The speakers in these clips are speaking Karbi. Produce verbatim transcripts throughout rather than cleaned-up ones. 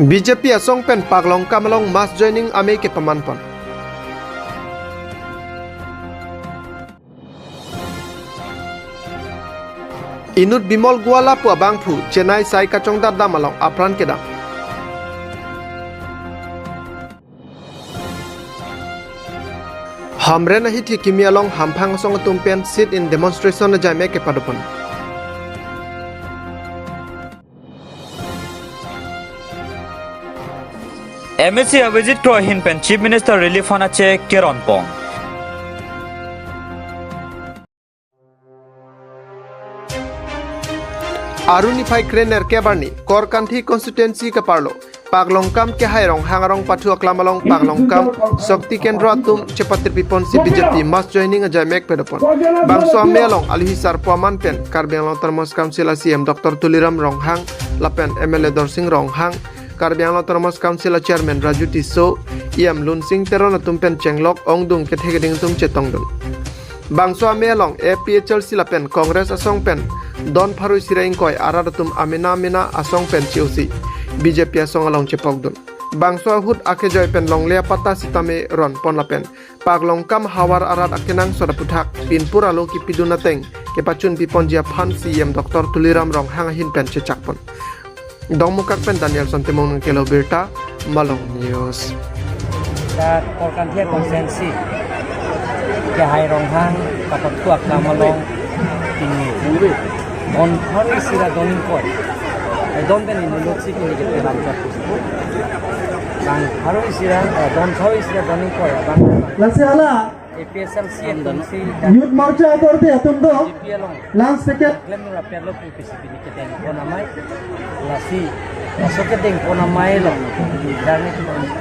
B J P asong pen Paklongkam along mass joining amei kepaman pon. Inut Bimol Goala pu abangphu Chennai sai kachongdat dam along apran kedam. Hamren ahithi kimi along hamphang asong atum pen sit-in demonstration ajai mek kepadopon. M A C Abhijit Roy ahin pen Chief Minister Relief Fund acheque keron pon. Aru niphai krenerkep arni Korkanthi constituency kaparlo Paklongkam Kehai Ronghang arong pathu aklam along Paklongkam Shakti Kendra atum chepatirpi ponsi B J P mass joining ajai mek padopon. Bangso amei along aluhi sarpo aman pen Karbi Anglong Autonomous Council a C E M Doctor Tuliram Ronghang lapen M L A Dorsing Ronghang, Karbi Anglong Autonomous Council a Chairman Raju Tisso, E M Lunsing Teron atum pen chenglok ongdung kethe keding atum chetongdun. Bangso amei along A P H L C lapen Congress asong pen don pharo isi ra ingkoi arat atum amena amena asong pen che-osi B J P asong along chepokdun. Bangso ahut akejoi pen longle apatta sitame ron pon lapen Paklongkam havar arat akenangsot aphuthak pinpur alo kipidun ateng kepachunpi ponji aphan C E M Doctor Tuliram Ronghang ahin pen chechak pon. Dongmukak pen Danielson Timung nangkelo birta, Malong News. Dak Korkanthi constituency Kehai Ronghang kapathu aklam along pini don pharo isi ra don ingkoi. Eh, don pen inut si pini kepelam chot. Bang pharo isi ra, eh, don pharo isi ra don ingkoi, bang. Lasi hala A P H L C atum si Youth Morcha akorte atum do B J P along last second. Klem nura perlo pu pisi pini kedeng pon amei. Lasi, laso kedeng pon amei along, darni M P,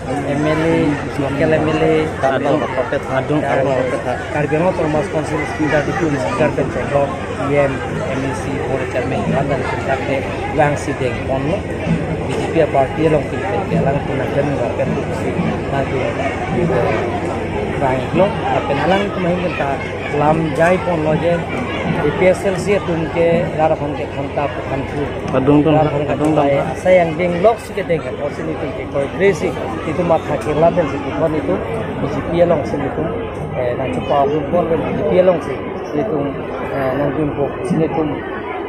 M L A, local M L A, adung, adung, Kar-, Karbi Anglong Autonomous Council speaker, deputy speaker pen chenglok, E M, M A C, board chairman, wan dan pen dak de vangsi deng ponlo. B J P party along pen pen ke alangtum nangklem nangklem si nangtum, eh, vanglo, lapen alangtum ahin pen ta lam jai ponlo je, A P H L C atum ke rat aphan ke thanta phan thu. Adung adung, rat aphan ke adung adung. Asai angdeng lok si kedeng, o si nelitum ke koi grace si, nelitum matha kirla pen si kithon nelitum, B J P along si nelitum, eh, nangchepa pon pen B J P along si nelitum, eh, nangdun po si nelitum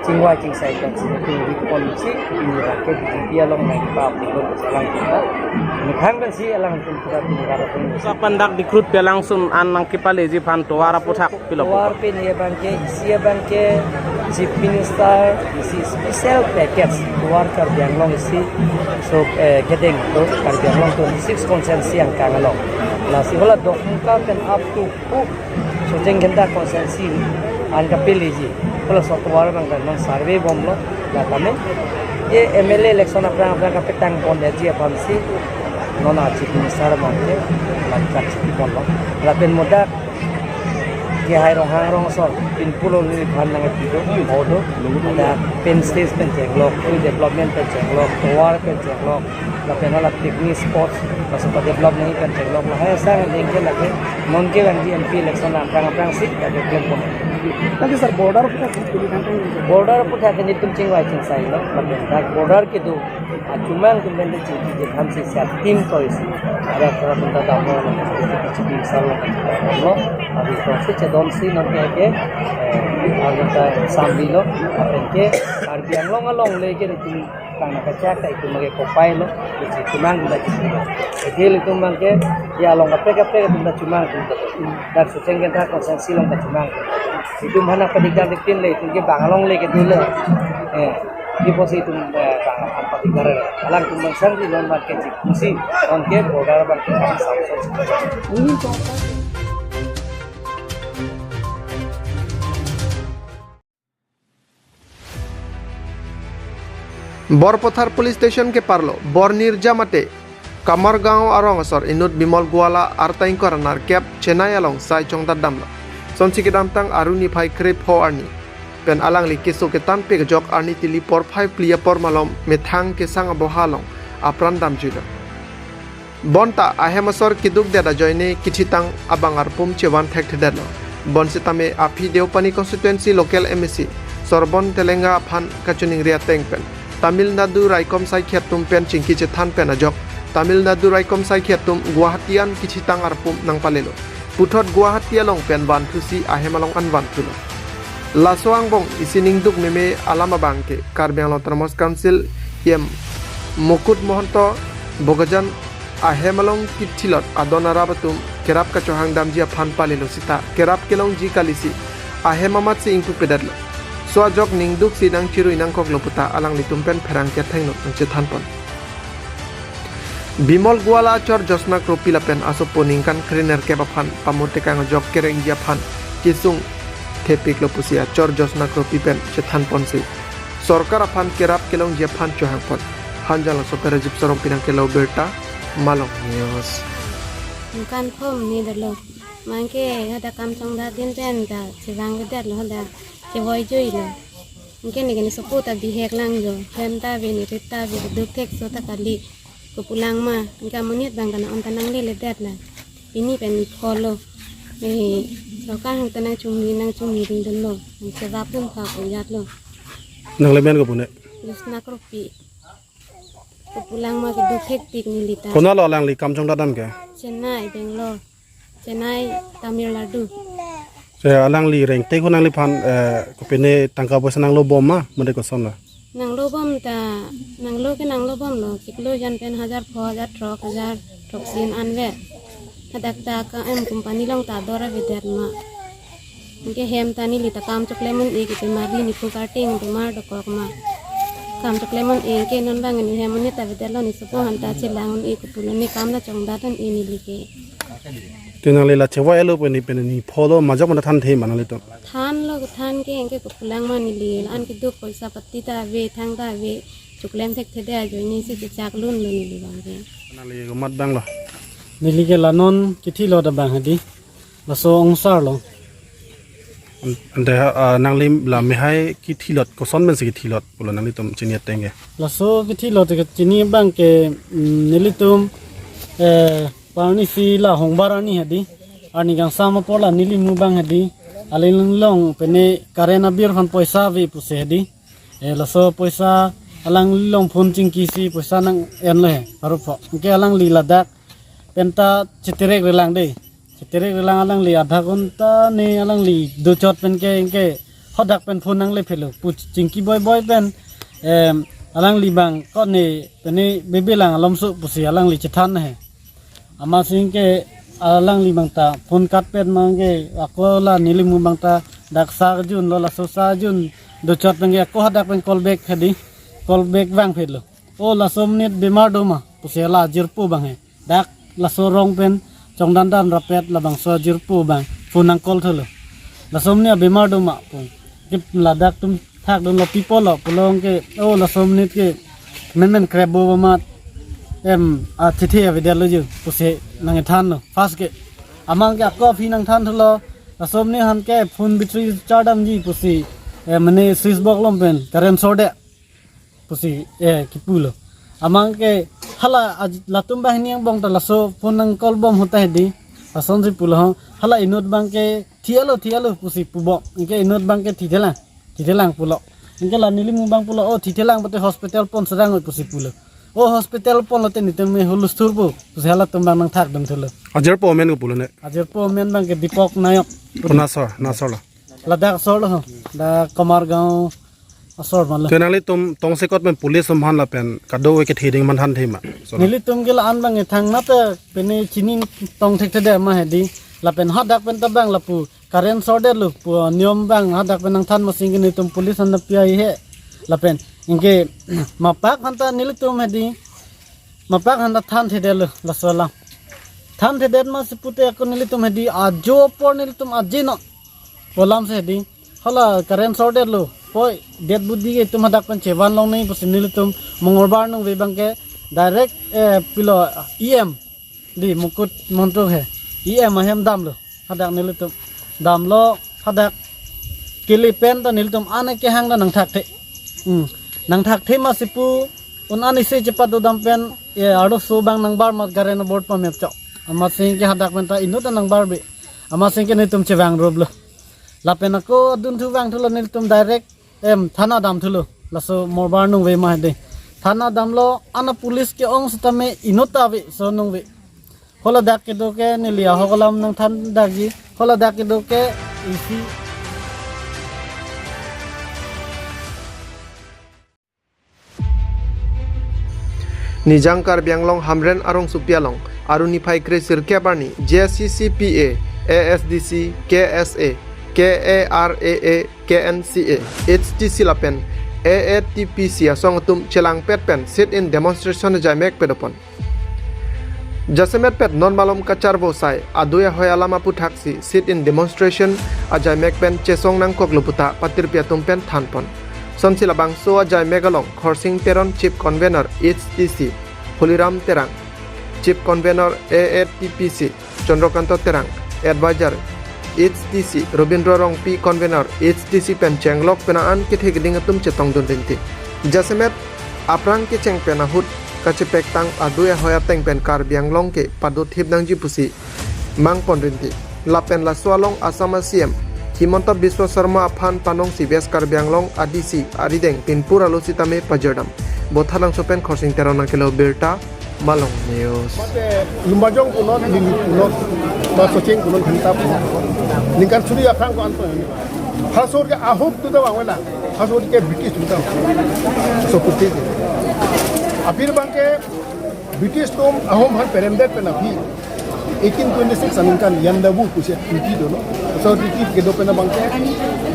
chingvai chingsai pen si nelitum rit pon si, nelitum ke B J P along nangchepa pon pen si alangtum ta. Methang pen si alangtum pura tum rat atum. Sa pandak dikrut pelang sun an nangkepaleji aphan tovar aphuthak pilo. Tovar pini abang ke, isi abang ke Chief Minister isi special package tovar Karbi Anglong isi, so, eh, kedeng to Karbi Anglong twenty-six constituency angkang along. Lasi hala Dokmoka pen up to, oh, Socheng Dhenta constituency an kapeleji. Hala so tovar abang kan non survey bomlo, la tame. Je M L A election aphrang aphrang kapetang pon ya ji aphan si non a Chief Minister abang ke langkhat chiti ponlo. Lapen modak Kehai Ronghang arong asor pinpur alo aphan nangpido, hodo, ada pen stage pen chenglok, free development pen chenglok, tovar pen chenglok, lapen hala picnic spots, laso pa develop nangji pen chenglok, lahai asai angdeng ke lake, non kevangji M P election aphrang aphrang si, lake klem pon. Lake sir, border aphuthak ke, border aphuthak ke nelitum chingvai chingsai lo, lapen dak border kedo, achumang atum pen chingki je tham si sa team toys. Ada para punta tamu, chingki salo, lo, abi to si chedon si non ke ke, eh, ada ta sambi lo, lapen ke, Karbi Anglong along le ke nelitum tang na kachak ta itum ke kopai lo, isi chumang da chisi. Ede itum abang ke, ya along kaprek kaprek itum ta chumang itum ta. Dak Socheng Dhenta constituency along ta chumang. Itum hana padikdar diktin le, itum ke bang along le kedo le. Eh, di posi itum, eh, bang along padikdar. Alangtum bang sang di non abang ke chik. Isi, non ke border abang ke bang sang sang. Borpathar Police Station keparlo Bornirja mate Kamargaon arong asor inut Bimol Goala arta ingkoi ra nerkep Chennai along sai chongdat damlo. Sonsi kedamtang Aru niphai krepho arni pen alangli keso ketan pekjok arni tili porphai phli apor malom methang kesang aboha along apran damjuilo. Bonta ahem asor keduk det ajoine kithitang abang arpum chevan thekthedetlo. Bonsitame aphi Deopani constituency local M A C Sorbon Telenga aphan kachiningri ateng pen Tamil Nadu raikom saikhi atum pen chingki chethan pen ajok Tamil Nadu raikom saikhi atum Guwahati an kachethang arpum nangpalelo. Puthot Guwahati along pen vanthusi ahem along an vanthulo. Laso angbong isi ningduk meme alam abang ke Karbi Anglong Autonomous Council E M Mukut Mahanta Bokajan ahem along kithilot adon arap atum kerap kachohang damji aphan palelo sita kerap kelongji kalisi ahem amatsi ingpupedatlo. So ajok ningduksi nangchirui nangkoklo puta alanglitum pen pherangke athengno nangchethanpon. Bimol Goala achor Josna Kropi lapen asopo ningkan krenerkep aphan pamotekang ajok kerengji aphan kesung thepiklo pusi achor Josna Kropi pen chethanponsi sorkar aphan kerap kelongji aphan chohangpon. Hanjang laso pen Rajib Sarong pinang kelo birta Malong News. Ningkan phom ni dolo. Mangke hadak kam chongdat din pen ta chevang kedat lo hadak chevoi joi lo. Anke neli ke ne sopo ta bihek lang jo. Hem ta ave, ne rit ta ave, duk thek so ta kali. Kopulang ma, anke amonit abang ta nang-on ta nangleledet la. Pini pen ni pholo. Eh, sorkar hang ta nangchungni, nangchungni ring dun lo. Nangcherap dun pha ko jat lo. Nangli men kopi ne? Josna Kropi. Kopulang ma keduk thek tik neli ta. Konat lo alangli kam chongdat dam ke? Chennai, Bangalore. Chennai, Tamil Nadu. Eh, alangli rengte ko nangliphan, eh, kopine tangka poisa nanglobom ma, mate koson la? Nanglobom ta, nanglo ke nanglobom lo, chiklo jan pen hajar pho, hajar throk, hajar throksi an ave. Hadak ta ka em company along ta dor avedet ma. Anke hem ta neli ta kam choklem un-e ke bemar, neli nephu karting bemar dokok ma. Kam choklem un-e anke non abang ne hem un-e ta avedet lo, ne sopo aphan ta chelang un-e kopulo, ne kam ta chongdat un-e neli ke. Te nangli la chevoi-elo pen ni pen ni pholo majok mana thanthe ma nanglitum? Thanlo, kethan ke anke kopulang ma neli la-an keduk poisa pati ta ave, thang ta ave, choklem thekthedet ajoine si chechak lun lo neli abang ke. Nangli komat abang lo? Neli ke la non kithilot abang hedi. Laso ongsar lo. An-, ante ha, ah, nangli la mehai kithilot, koson pensi kithilot pulo nanglitum chini ateng ke? Laso kithilot ke chini abang ke, mm, nelitum, eh, parni si la hongbar arni hedi. Arni kangsam apor la nelimu abang hedi. Aling long pene current abill aphan poisa ave pusi hedi. Eh, laso poisa alangli along phone chingkisi poisa nang-enlo he, parup pho. Anke alangli ladak pen ta cheterek relang de. Cheterek relang alangli adha ghonta ne alangli dochot pen ke, anke hadak pen phone nangle phelo. Pu chingki boiboi pen, em, alangli abang ko ne pene bebe lang alomso pusi alangli chethan he. Amatsi anke alangli abang ta phone cut pen ma anke ako la nelimu abang ta dak sa jun lo, laso sa jun dochot pen ke ako hadak pen call back hedi. Call back vang phelo. O laso amonit bemar do ma pusi la ajirpo abang he. Dak laso arong pen chongdan dan rapet labangso ajirpo abang phone nang call thulo. Laso amonit bemar do ma pu. Ke ladak atum thak dun lo, pi pulo pulo anke, o laso amonit ke menmen krep bo amat em athithi avedet lo jo pusi nangthanlo. First ke amang ke ako aphi nangthan thulo. Laso amonit aphan ke phone battery charge damji pusi, eh, mane switch box along pen current sor de pusi, eh, kipulo. Amang ke hala aj-, latum banghini angbong ta laso phone nang call bom ahut ta hedi. Lasonsi pulo ho. Hala inut abang ke thi-elo, thi-elo pusi pubom. Anke inut abang ke thithelang. Thithelang pulo. Anke la nelimu abang pulo, o thithelang pute hospital pon serang pusi pulo. O hospital ponlote netum me hulusthur pu pusi halatum abang nangthak dun thulo. Ajirpo amen kopi pulo ne? Ajirpo amen abang ke Deepak Nayak. Ko asor, ko asor lo? Ladak asor lo ho. Dak Kamargaon asor ma lo. Ke nanglitum tongsekot pen police atum aphan lapen kadokave kethe ding man thanthe ma? So nelitum ke la-an abang ethang nate pene chini tong thekthedet ma hedi. Lapen hadak pen ta abang lapu current sordetlo pu niom abang hadak pen nangthan, amatsi anke netum police aphan ta pi-i he. Lapen anke mapak aphan ta nelitum hedi, mapak aphan ta thanthedetlo laso alam. Thanthedet amatsi pute ako nelitum hedi ajo apor nelitum aje no pu alamsi hedi. Hala current sordetlo. Poi, dead body ke itum hadak pen chevan longnoi pusi nelitum Mongolbar nungve abang ke direct, eh, pilo E M di Mukut Mahanta he. E M ahem damlo. Hadak nelitum damlo hadak kele pen ta nelitum an kehang ta nangthakthe. Hmm. Nangthakthe amatsi pu un an isi chepado dam pen, eh, arloso abang nangbar amat current aboard pamep chok. Amatsi anke hadak pen ta inut ta nangbarbe. Amatsi anke netum chevang ruplo. Lapen ako adunthu vangthulo nelitum direct, em, thana damthulo. Laso morbar nungve ma de. Thana damlo, ana police ke-ong sitame inut ta ave, so nungve. Holadak kedo ke neli ahok alam nangthan dakji. Holadak kedo ke isi. Nijang Karbi Anglong Hamren arongsopi along, arni phai kre sirkep arni, J C C P A, A S D C, K S A, K A R A A, K N C A, H T C lapen A A T P C asong atum chelangpet pen sit-in demonstration ajaimek pedopon. Jasemet pet non malom kacharvo sai, adui ahoi alam aputhaksi sit-in demonstration ajaimek pen chesong nangkoklo puta patirpi atum pen thanpon. Sonsi labangso ajaimek along Khorsing Teron, Chief Convener H T C, Holiram Terang, Chief Convener A A T P C, Chandrakanta Terang, Advisor H T C, Robindra Rongpi, Convener H T C pen chenglok penang an kethe keding atum chetongdun rinti. Jasemet aphrang kecheng pen ahut kachepektang adui ahoi ateng pen Karbi Anglong ke padothip nangji pusi mangpon rinti. Lapen laso along Assam a-C M Himanta Biswa Sarma aphan panongsi West Karbi Anglong a-D C arideng pinpur alo sitame pajirdam. Bothatlangso pen Khorsing Teron nangkelo birta, Malong News. Mate Lumbajong punon, Lili punon, ba Socheng punon, Khanta punon. Ningkan suri aphrang ko-an punon. Halaso ahut tu ta vangvela. Halaso ke British tu ta. So putih. Aphi abangke British atum ahom aphan peremdet pen aphi eighteen twenty-six aningkan Yandabo pusi treaty dolo. So treaty kedo pen abangke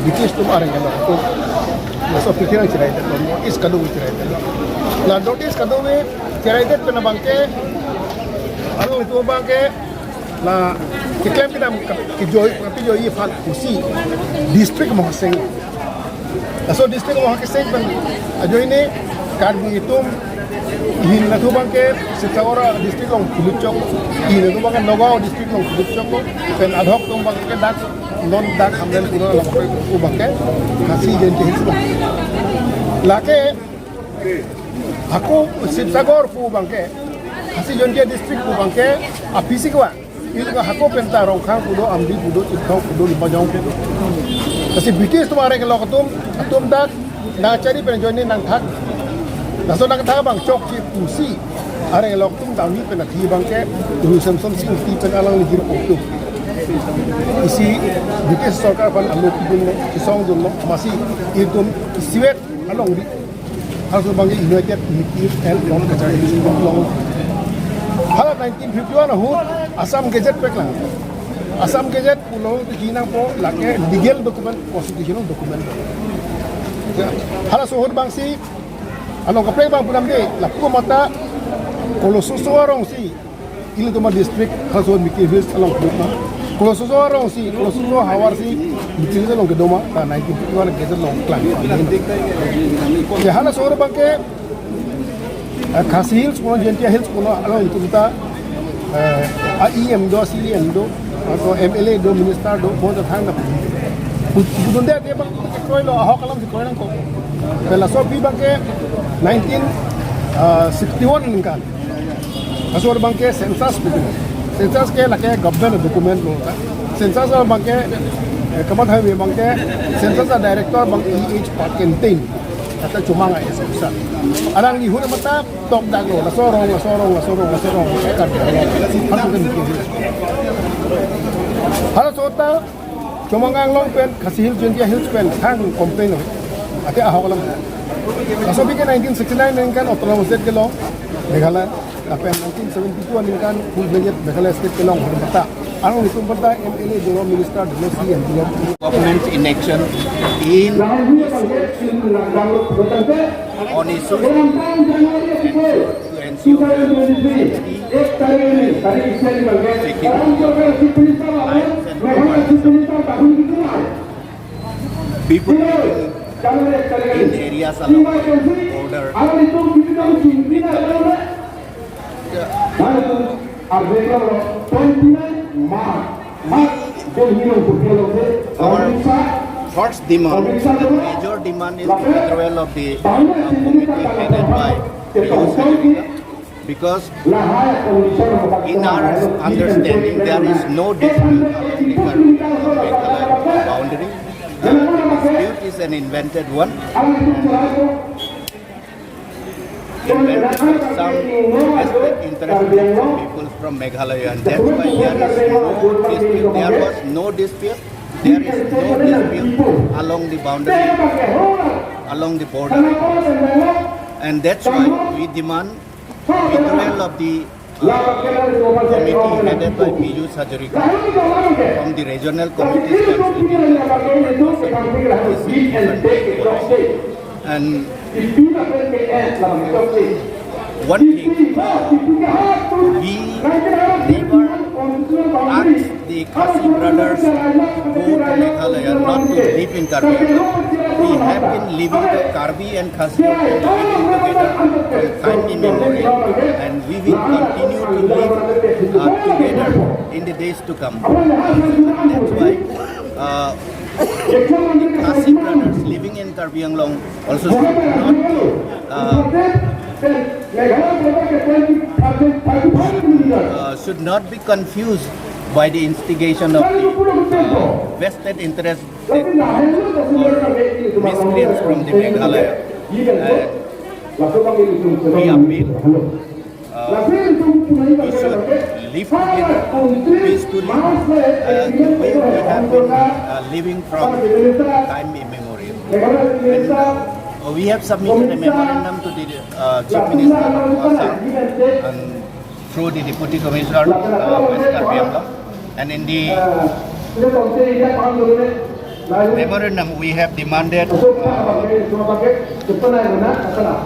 British atum areng kelo. So putih nangchiraidet lo. North East kado chiraidet lo. La North East kado me chiraidet pen abangke, aro itu abangke la keklem kedam ke-, kejoi, kejoi aphan pusi district mohaseng. Laso district mohaseng pen ajoine Karbi atum ihin natu abangke Sibsagar district along pulutchok, ihin natu abangke Nagaon district along pulutchok, pen adhok atum abangke dak non dak Hamren punon along abangke Khasi Jaintia Hills abang. Lake ako Sibsagar pu abangke, Khasi Jaintia District pu abangke, aphi si kewa. Ilitum ako penta Rongkhang pudo, Amri pudo, Chitkhong pudo, Lumbajong pudo. Lasi British atum areng kelok atum, atum dak nangchari pen ajoine nangthak. Laso nangthak abang chokche pusi areng kelok atum damji pen athi abangke, Guru Semsonsing Ingti pen alang lijir putu. Isi British sorkar aphan alo pidunlo, chesongdunlo, amatsi itum isivet alongri. Halaso abangke United Native and Law Kachari District along. Hala nineteen fifty-one ahut Assam Gazette paklang. Assam Gazette pulo tu jinang po lake legal document, constitutional document. Ya, halaso ahut abangsi, along kaprek abang pudamde, lapu mata Kolososo arongsi, ilitum a-district, halaso Mikir Hills along putma. Kolososo arongsi, Kolososo havarsi, Mikir Hills along kedoma, ta nineteen fifty-one Gazette along klang. Ya, halaso ahut abangke, eh, Khasi Hills punon, Jaintia Hills punon, along itum ta, eh, a-E M do, C E M do, ako M L A do, minister do, bonta thang na. Put-, putun de, de abang, kroilo, ahok alam si kroinangkok. Pen laso aphi abangke nineteen sixty-one aningkan. Laso ahut abangke census putu. Census ke lake government document lo ta. Census abangke, eh, kamatha abangke, census a-director abang E H Parkenteng. Kata Chomang a-S P sa. Alangli ahut mata tokdaklo. Laso arong, laso arong, laso arong, laso arong. Halaso ahut ta Chomang Anglong pen, Khasi Hills, Jaintia Hills pen, thang complain lo. Ate ahok alam. Laso aphi ke nineteen sixty-nine aningkan Autonomous State kelong, Meghalaya. Lapen nineteen seventy-two aningkan full fledged Meghalaya State kelong, ahut bata. Along itum bata M L A dolo, minister dolo, C E M dolo. Government in action in on issues to ensure that safety, lives and properties of people living in areas along the border. Our first demand, the major demand is the withdrawal of the, uh, committee headed by Piyush Hajrika, because in our understanding there is no dispute along the Karbi Anglong Meghalaya boundary. The dispute is an invented one. Some vested interest groups and people from Meghalaya, and that's why there is no dispute. There was no dispute. There is no dispute along the boundary, along the border, and that's why we demand withdrawal of the uh, committee headed by Piyush Hazarika from the regional committees consulting and one thing, we never asked the Khasi brothers go to Meghalaya, not to live in Karbi Anglong. We have been living, the Karbi and Khasi have been living together from time immemorial, and we will continue to live uh, together in the days to come. That's why uh, the Khasi brothers living in Karbi Anglong also should not uh, uh, should not be confused by the instigation of the uh, vested interest that miscreants from the Meghalaya. Uh, we appeal uh, we should live together peacefully uh, the way we have been uh, living from time immemorial. And, uh, we have submitted a memorandum to the uh, Chief Minister of Assam and through the Deputy Commissioner, uh, West Karbi Anglong. And in the memorandum, we have demanded, uh,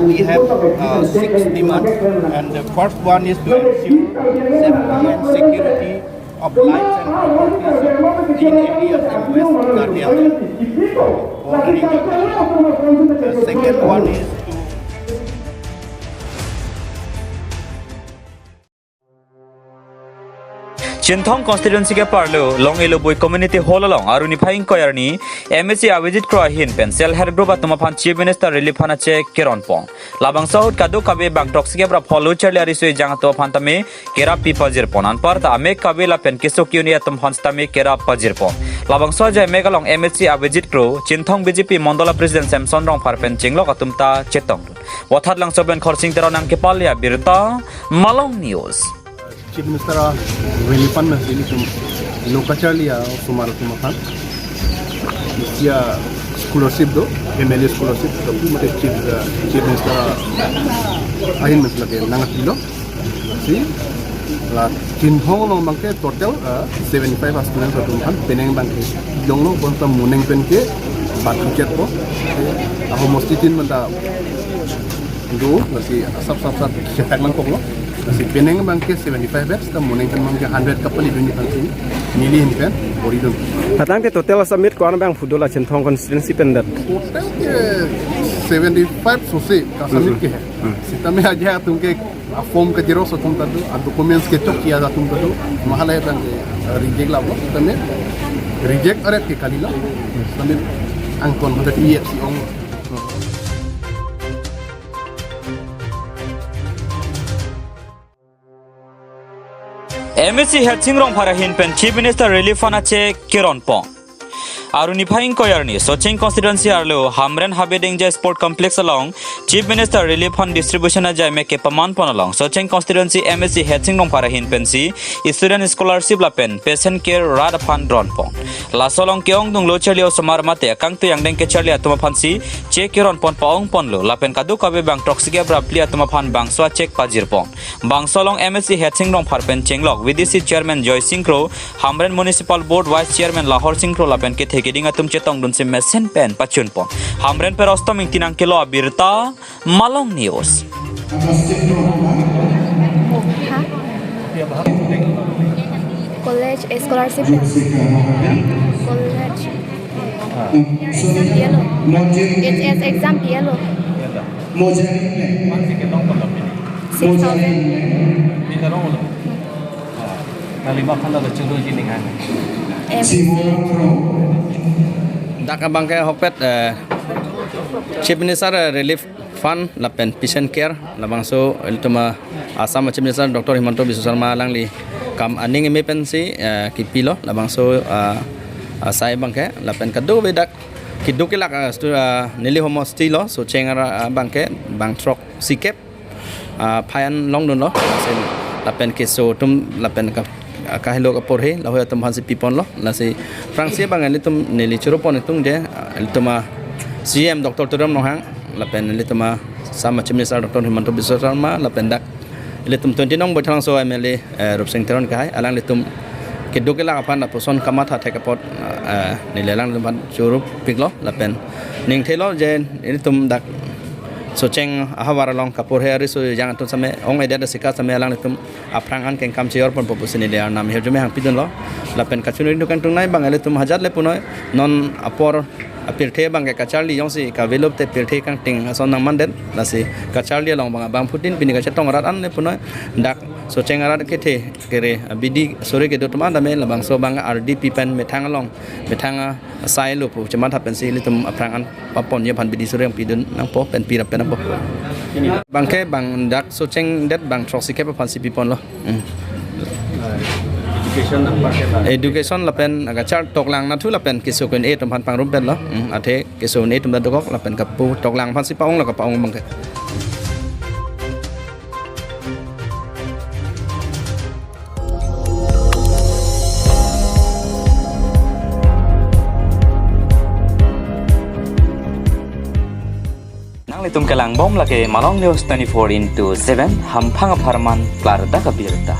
we have uh, six demands, and the first one is to ensure safety and security of lives and properties of the areas in West Karbi Anglong. The second one is to Chinthong constituency ke-arlo Long Elobui Community Hall along arni niphai ingkoi arni M A C Avijit Kro ahin pen Self Help Group atum aphan Chief Minister Relief Fund acheque keronpon. Labangso ahut kadokave bang throksi kep ra pho lo charli ariso ejang atum aphan tame kerap pipajirpon. Anparta amek kave lapen keso ke-un-e atum aphan sitame kerap pajirpon. Labangso ajai mek along M A C Avijit Kro, Chinthong B J P Mondol President Samson Rongphar pen chenglok atum ta chetongdun. Vothatlangso pen Khorsing Terang nangkepale abirta, Malong News. Chief Minister a relief fund na sini tum loka charli a sumar tum aphan. Sia scholarship do, M L A scholarship do, pu mate Chief, uh, Chief Minister ahin mas lagi nang pilo. Si la Chinthong along abangke total uh, seventy five students atum aphan penang abangke. Jonglo bonta muneng pen ke bat chetpo. Aho mosti tin manda do, lasi asap sap sap chetak lang koklo. Lasi penang abangke seventy five batch, ta muneng pen abangke hundred kapali dun di pansin. Neli hin pen, bori dun. Hatangte total submit ko-an abang pu do la Chinthong constituency pen dat? Total ke seventy five sose ka submit ke hai. Sitame ajai atum ke a form ke xerox atum ta do, a documents ke chokche atum ta do, mahala abangke reject lalo, sitame reject aret ke kalilo, sitame angkon hundred E F C ong. M A C Hetsing Rongphar ahin pen Chief Minister Relief Fund acheque keronpon. Arni niphai ingkoi arni Socheng constituency arlo Hamren Habe Dengja Sport Complex along Chief Minister Relief Fund distribution ajai mek kepamanpon along Socheng constituency M A C Hetsing Rongphar ahin pensi student scholarship lapen patient care rat aphan ronpon. Laso along ke-ongdung lo charli osomar mate akangtui angdeng kecharli atum aphansi cheque keronpon pa-ongponlo lapen kadokave bang throksi kep ra phli atum aphan bangso acheque pajirpon. Bangso along M A C Hetsing Rongphar pen chenglok V D C Chairman Joysing Kro, Hamren Municipal Board Vice Chairman Lahor Sing Kro lapen kethe keding atum chetongdunsi mesen pen pachunpon. Hamren pen Rostom Ingti nangkelo abirta, Malong News. College scholarship ya? College exam diya lo. H S exam diya lo. Six thousand. Dak abangke ahokpet, eh, Chief Minister, eh, Relief Fund lapen Patient Care labangso ilitum a Assam Chief Minister Doctor Himanta Biswa Sarma alangli kam aning eme pensi, eh, kipilo labangso, ah, asai abangke lapen kadokave dak keduk kelak, ah, stu-, ah, neli homosti lo Socheng ara, ah, abangke bang throksi kep ah, phayan longdunlo. Lasi lapen keso atum lapen ka, kahelo kaporhe lahei atum aphansi piponlo. Lasi aphrangsi abang ilitum neli choro pon itum de, ah, ilitum a C M Doctor Tuliram Ronghang, lapen ilitum a sama Chief Minister Doctor Himanta Biswa Sarma, lapen dak ilitum twenty nong Baithalangso M L A, eh, Rupsing Teron akehai, alanglitum keduk kelak aphan lapuson kamatha thek apot, eh, neli alanglitum aphan choro piklo, lapen ning thelo je ilitum dak Socheng ahavar along kaporhe ariso jang atum same ong-edet asika same alanglitum aphrang an kengkam cheyor ponpo pusi neli arnam ahirjume hangpidunlo. Lapen kachiningri kangtung nai abang ilitum hajat le punoi non apor apirthe abang ke kacharli jongsi kavelup te pirthe kangting ason nangmandet. Lasi kacharli along abang abangphutin pini kachetong arat an le punoi dak Socheng arat kethe kere abidi suri kedo atum an tame labangso abang R D P pen methang along methang asai lo pu chematha pensi ilitum aphrang an paponji aphan bidi suri nangpidun nangpo pen pirap pen nangpo. Abang ke abang dak Socheng det abang throksi kep aphansi piponlo. Hmm. Education apar ke ba? Education lapen kachar toklang nathu lapen keso ko-en-e atum aphan pangrum penlo. Hmm. Athe keso ko-en-e atum ta dokok lapen kapu toklang aphansi pa-onglo kapa-ong abang ke. Nanglitum kelang bom lake Malong News twenty-four into seven, hamphang apharman klardak abirta.